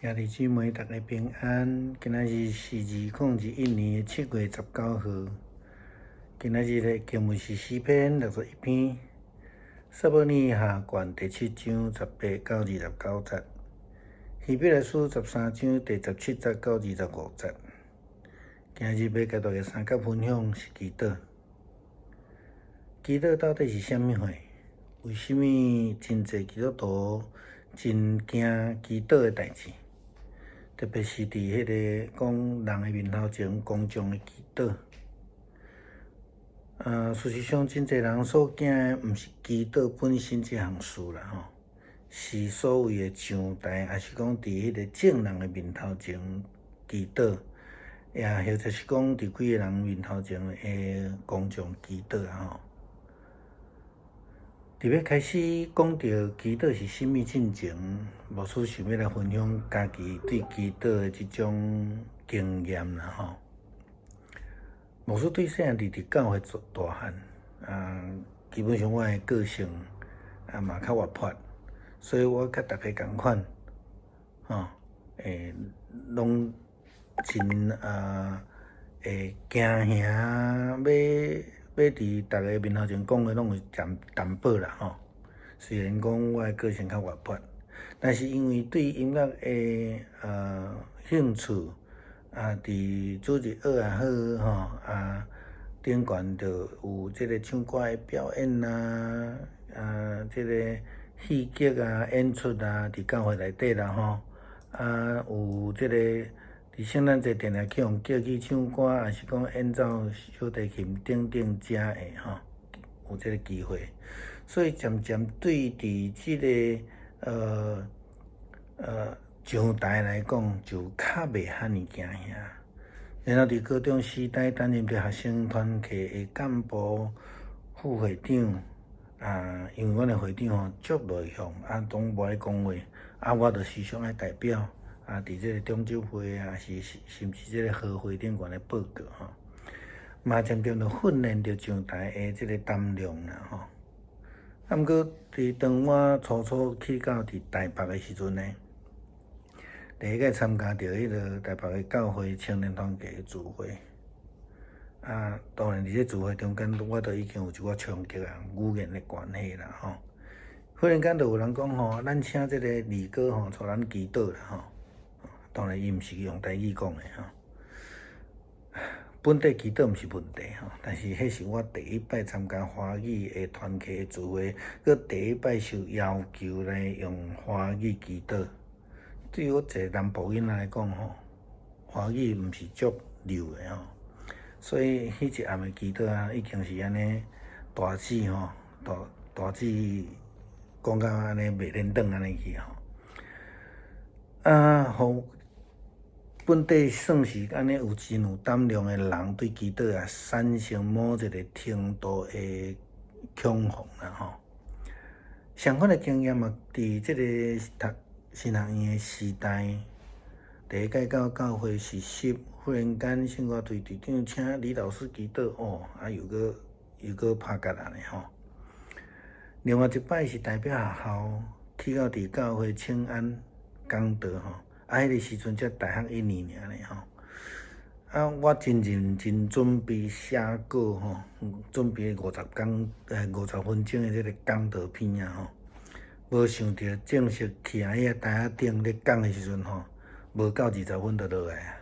兄弟姊妹，逐家平安。今仔日是2021年7月19號。今仔日的經文是詩篇61篇，撒母耳下卷第七章18到29節，希伯來書13章第17節到25節。今日欲共大家相佮分享是祈禱。祈禱到底是啥物貨？為啥物真濟基督徒真驚祈禱的代誌？特別是佇彼个講人的面頭前公眾的祈禱。事實上，真濟人所驚的毋是祈禱本身這項事啦，吼，是所謂的上台，抑是講佇彼个眾人的面頭前祈禱，也或者是講佇幾个人面頭前的公眾祈禱啊，吼。佇欲開始講著祈禱是啥物進前，牧師想欲來分享家己對祈禱的這種經驗啦，吼。牧師對細漢佇教會做大漢，啊，基本上我的個性啊嘛較活潑，所以我佮逐家仝款，吼，會攏真啊會驚嚇欲欲佇逐家面頭前講話，攏有淡淡薄啦吼。雖然講我的個性較活潑，但是因為對音樂的興趣，啊，佇主日學也好吼，啊，頂懸就有這个唱歌的表演啊，啊，這个戲劇啊、演出啊，佇教會內底啦吼，啊，有這个佇聖誕節定定去予叫去唱歌，抑是講演奏小提琴等等遮的吼，有這个機會，所以漸漸對佇這个上台來講，就較袂遐爾驚嚇。然後佇高中時代擔任著學生團契的幹部、副會長，啊，因為阮的會長吼足內向，啊，攏無愛講話，啊，我就時常愛代表，啊，佇這个長執會啊，是甚至這个和會頂懸的報告吼，嘛漸漸就訓練著上台的這个膽量啦吼。啊，毋過佇當我初初去到佇台北的時陣呢，第一擺參加著彼个台北的教會青年團契的聚會，啊，當然佇這聚會中間，我都已經有一寡衝擊啊，語言的關係啦吼。忽然間就有人講吼，咱請這个二哥吼，帶咱祈禱啦吼。當然，伊毋是用台語講的吼。本底祈禱毋是問題吼，但是彼是我第一擺參加華語的團契的聚會，閣第一擺受要求來用華語祈禱。對我一个南部囡仔來講吼，華語毋是足溜的吼，所以彼一暗的祈禱啊，已經是按呢大致吼，大大致講甲按呢袂連轉按呢去吼。啊，予本底算是按呢有真有膽量的人，對祈禱也產生某一个程度的恐慌啦吼。相款的經驗嘛，佇這个讀神學院的時代，第一擺到教會實習，忽然間生活隊隊長請李老師祈禱，哦，啊又閣又閣拍結啊呢吼。另外一擺是代表學校去到佇教會請安講道吼，啊，彼个時陣才大學一年爾呢吼。啊，我真認真準備寫稿吼，準備50講50分鐘的這个講道片啊吼。無想著正式徛佇遐台仔頂咧講的時陣吼，無夠20分就落來啊。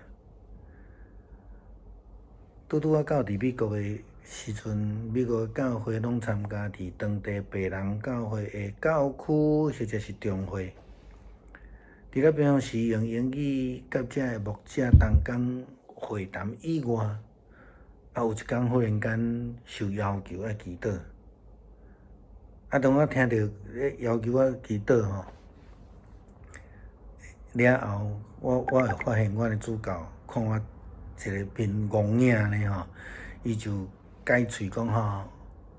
拄拄仔到佇美國的時陣，美國教會攏參加佇當地白人教會的教區或者是中會。除了平常時用英語佮遮的牧者同工會談以外，啊有一工忽然間受要求愛祈禱。啊！當我聽著咧要求我祈禱吼了後，我會發現阮的主教看我一个面戇影按呢吼，伊就改喙講吼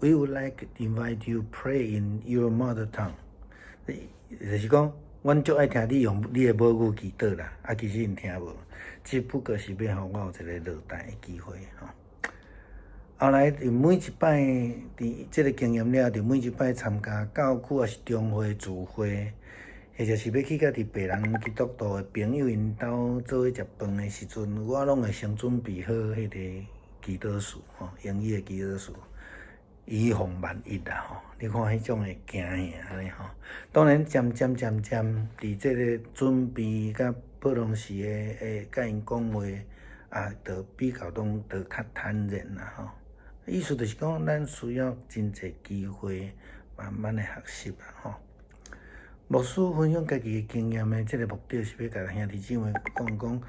：We would like to invite you pray in your mother tongue。就是講，阮足愛聽你用你的母語祈禱啦。啊，其實𪜶聽無，只不過是欲予我有一个落台的機會吼。後來佇每一擺佇這个經驗了後，佇每一擺參加教區抑是中會聚會，或者是欲去佮佇白人基督徒的朋友𪜶兜做伙食飯的時陣，我攏會先準備好彼个祈禱詞吼，英語的祈禱詞，以防萬一啦吼。你看彼種的驚嚇按呢吼。當然漸漸漸漸，佇這个準備佮普通時的會佮𪜶講話，啊，就比較攏就較坦然啦吼。意思就是講，咱需要真濟機會，慢慢的學習啦吼。牧師分享家己的經驗的這个目的是欲共兄弟姊妹講講，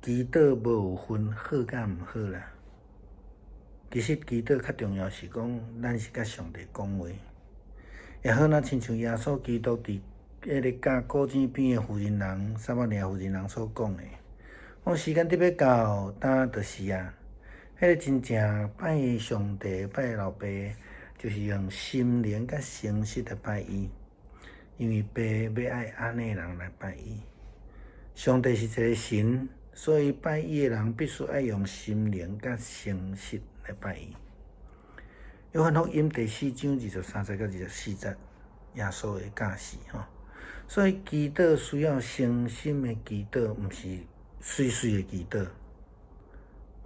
祈禱無有分好佮毋好啦。其實祈禱較重要是講，咱是佮上帝講話。也好若親像耶穌基督佇彼个教古井邊的婦人人，撒瑪利亞婦人人所講的，講時間得欲到，今就是啊。彼个真正拜上帝、拜老爸，就是用心靈佮誠實來拜伊，因為爸欲愛按呢人來拜伊。上帝是一个神，所以拜伊的人必須愛用心靈佮誠實來拜伊。約翰福音第四章二十三節到二十四節，耶穌的教示吼。所以祈禱需要誠心的祈禱，毋是媠媠的祈禱，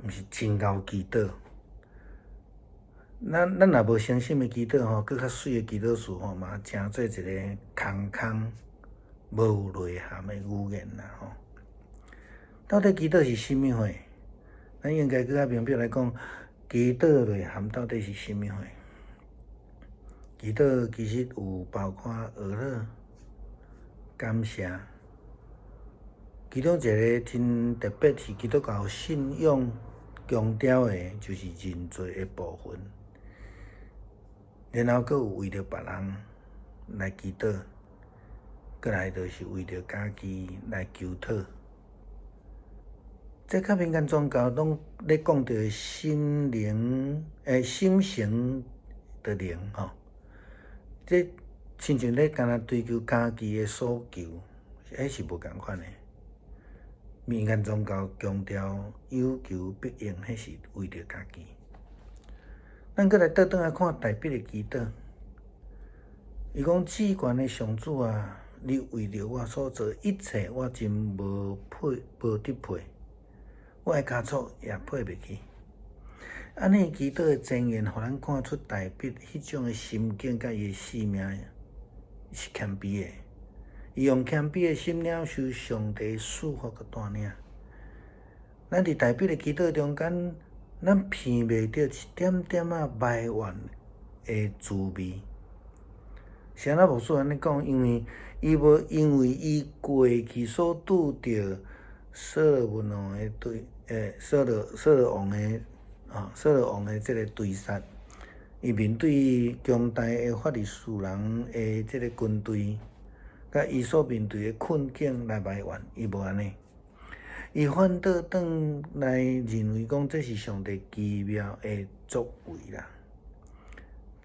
毋是真𠢕祈禱。咱咱若無誠心的祈禱吼，閣較媠的祈禱詞吼，嘛成做一个空空無有內涵的語言啦吼。到底祈禱是啥物貨？咱應該閣較明白來講，祈禱內涵到底是啥物貨？祈禱其實有包括哀禱、感謝，其中一个真特別是基督教信仰強調的，就是認罪的部分。然後閣有為著別人來祈禱，閣來就是為著家己來求討。這佮民間宗教攏咧講著心靈欸心神的靈吼，這親像咧干焦追求家己的所求，彼是無仝款的。民間宗教強調有求必應，彼是為著家己。咱閣來倒轉來看大衛的祈禱，伊講至懸的上主啊，你為著我所做一切，我真無配無得配，我的尻粗也配袂起。按呢祈禱的箴言，予咱看出大衛彼種的心境，佮伊的性命是謙卑的。伊用謙卑的心領受上帝賜福佮帶領。咱佇大衛的祈禱中間，咱聞袂著一點點仔埋怨的滋味。是按怎牧師按呢講？因為伊無因為伊過去所拄著所羅門王的對，所羅所羅王的啊，掃羅王的這个追殺，伊面對強大的法利賽人的這个軍隊，佮伊所面對的困境來埋怨，伊無按呢。伊反倒轉來認為講這是上帝奇妙的作為啦。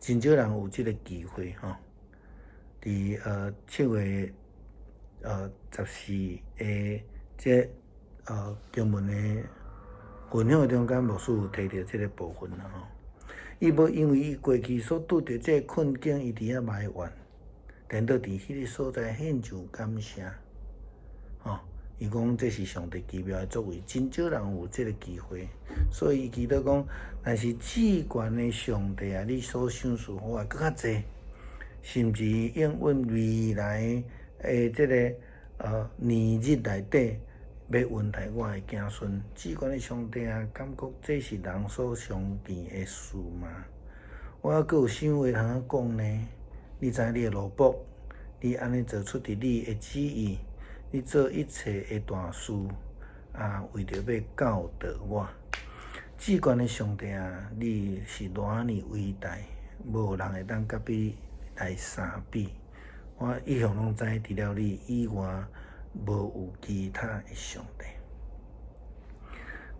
真少人有這个機會吼，佇7月14的這經文的分享的中間，牧師有提著這个部分啦吼。伊無因為伊過去所拄著這个困境，伊佇遐埋怨，顛倒佇彼个所在獻上感謝，吼。伊講這是上帝奇妙的作為，真少人有這个機會，所以伊祈禱講，但是至懸的上帝啊，你所賞賜予我閣較濟，甚至應允未來的這个年日內底，欲恩待我的子孫。至懸的上帝啊，感覺這是人所常見的事嗎？我猶閣有啥話通講呢？你知你的奴僕，你按呢做出佇你的旨意。你做一切的大事，啊，為著欲教導我。至懸的上帝啊，你是偌爾偉大，無人會當佮你來相比。我一向攏知，除了你以外，無有其他的上帝。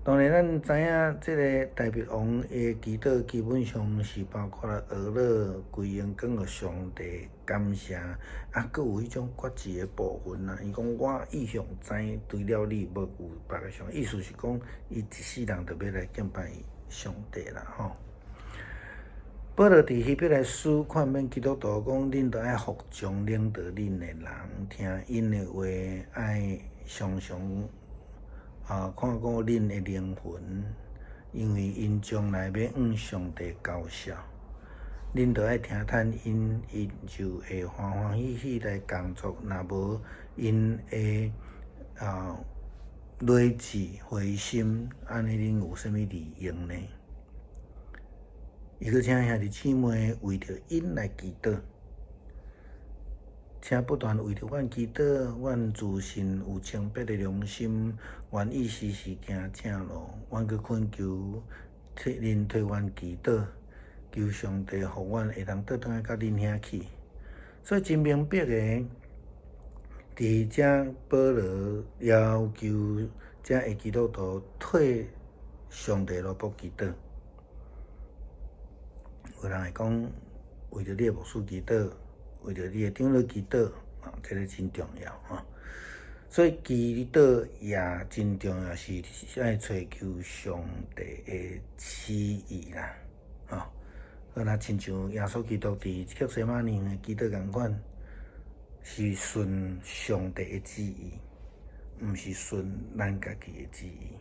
當然，咱知影這个大衛王的祈禱基本上是包括了哀禱、歸榮光予上帝感謝，啊，閣有彼種決志的部分啦。伊講我一向知，除了你，無有別个上帝。意思是講，伊一世人就欲來敬拜上帝啦，吼。保羅佇希伯來書勸勉基督徒講：恁著愛服從領導恁的人，聽𪜶的話，愛常常看顧恁的靈魂，因為𪜶將來欲向上帝交賬。恁著愛聽趁𪜶，𪜶就會歡歡喜喜來工作。若無，𪜶會累志灰心，按呢恁有啥物利用呢？伊閣請兄弟姊妹為著𪜶來祈禱，請不斷為著阮祈禱，阮自信有清白的良心，願意時時行正路。阮閣懇求替恁替阮祈禱，求上帝予阮會當倒轉來到恁遐去。所以真明白的，佇遮保羅要求遮的基督徒替上帝奴僕祈禱。有人會講，為著你的牧師祈禱，為著你的長老祈禱，這个真重要吼。所以祈禱也真重要，是愛揣求上帝的旨意啦，吼。好若親像耶穌基督佇客西馬尼園的祈禱仝款，是順上帝的旨意，毋是順咱家己的旨意。